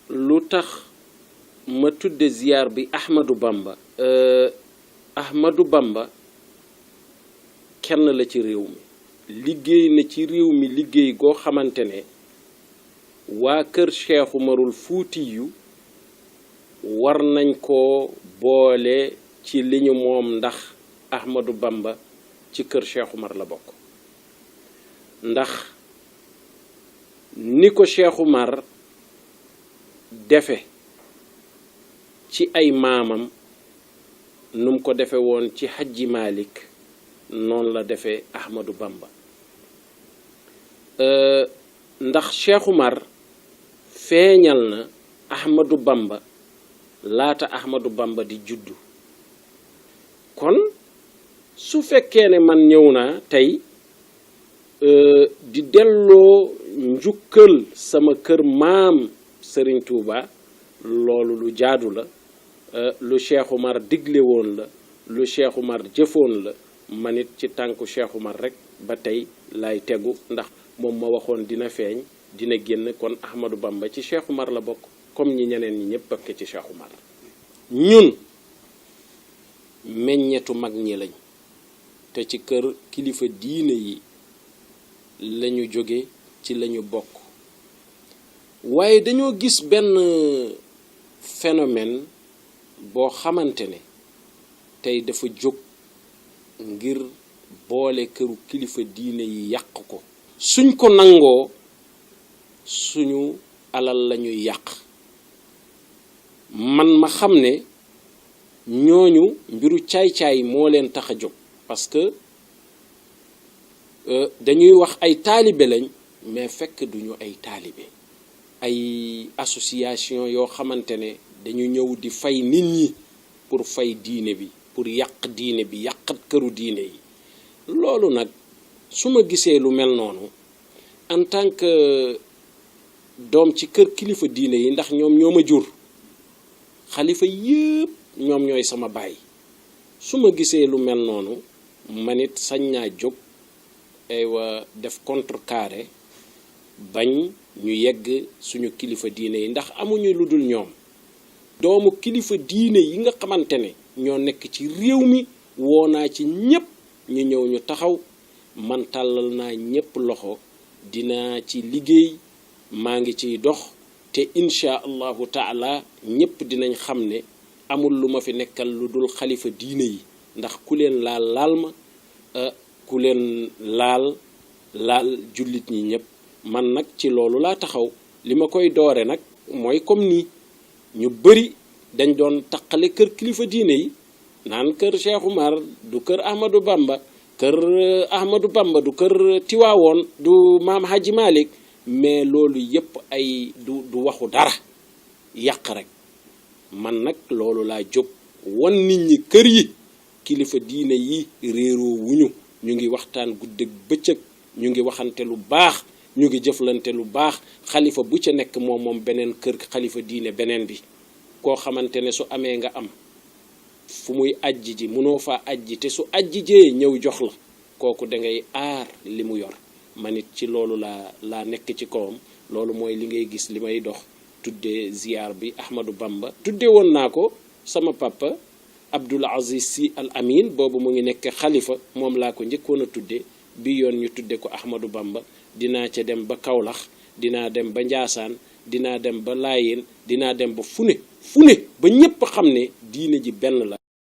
lu tax ma tudde ziyaar bi Ahmadou Bamba Ahmadou Bamba kenn la ci réew mi liggéey na ci réew mi liggéey goo xamante ne waa kër Cheikh Umarul Fuuti yu war nañ ko boole ci li ñu moom ndax Ahmadou Bamba ci kër Cheikh Umar la bokk ndax ni ko Cheikh Umar defe ci ay maamam num ko defe woon ci Hajji Malik noonu la defee Ahmadou Bamba ndax Cheikh Umar feeñal na Ahmadou Bamba laata Ahmadou Bamba di juddu kon su fekkee ne man ñëw naa tey di delloo njukkal sama kër maam Serigne Touba loolu lu jaadu la lu Cheikh Umar digle woon la lu Cheikh Umar jëfoon la man it ci tànku Cheikh Umar rek ba tey lay tegu ndax moom ma waxoon dina feeñ dina génn kon Ahmadou Bamba ci Cheikh Umar la bokk comme ñi ñeneen ñi ñëpp bokk ci Cheikh Umar ñun meññetu mag ñi lañ te ci kër kilifa diine yi lañu jóge ci lañu bokk waaye dañoo gis benn phénomène boo xamante ne tey dafa jóg ngir boole këru kilifa diine yi yàq ko suñ ko nangoo suñu alal lañuy yàq man ma xam ne ñooñu mbiru caay-caay moo leen tax a jóg parce que dañuy wax ay taalibe lañ mais fekk duñu ay taalibe ay association yoo xamante ne dañu ñëw di fay nit ñi pour fay diine bi pour yàq diine bi yàqat këru diine yi loolu nag su ma gisee lu mel noonu en tant que doom ci kër kilifa diine yi ndax ñoom ñoo ma jur xalifa yépp ñoom ñooy sama baay su ma gisee lu mel noonu man it sañ naa jóg aywa def contrecarré bañ ñu yegg suñu kilifa diine yi ndax amuñu lu dul ñoom doomu kilifa diine yi nga xamante ne ñoo nekk ci réew mi woo naa ci ñépp ñu ñëw ñu taxaw man tàllal naa ñépp loxo dinaa ci liggéey maa ngi ciy dox te insha allahu taala ñépp dinañ xam ne amul lu ma fi nekkal lu dul xalifa diine yi ndax ku leen laal ma ku leen laal jullit ñi ñépp man nag ci loolu laa taxaw li ma koy doore nag mooy comme nii ñu bari dañ doon taqale kër kilifa diine yi naan kër Cheikh Umar du kër Ahmadou Bamba kër Ahmadou Bamba du kër Tiwaawoon du maam Hadji Malick mais loolu yépp ay du waxu dara yàq rek man nag loolu laa jóg wan nit ñi kër yi kilifa diine yi réeroo wuñu ñu ngi waxtaan guddeeg bëccëg ñu ngi waxante lu baax ñu ngi jëflante lu baax xalifa bu ca nekk moom beneen kër xalifa diine beneen bi koo xamante ne su amee nga am fu muy ajji ji mënoo faa ajji te su ajji jee ñëw jox la kooku da ngay aar li mu yor man it ci loolu laa nekk ci kawam loolu mooy li ngay gis li may dox tuddee ziyaar bi Ahmadou Bamba tuddee woon naa ko sama papa Abdoul Aziz Sy Al Amin boobu mu ngi nekk xalifa moom laa ko njëkkoon a tuddee bi yoon ñu tudde ko Ahmadou Bamba dinaa ca dem ba Kaolack dinaa dem ba Njaasaan dinaa dem ba Laayeen dinaa dem ba fu ne ba ñépp xam ne diine ji benn la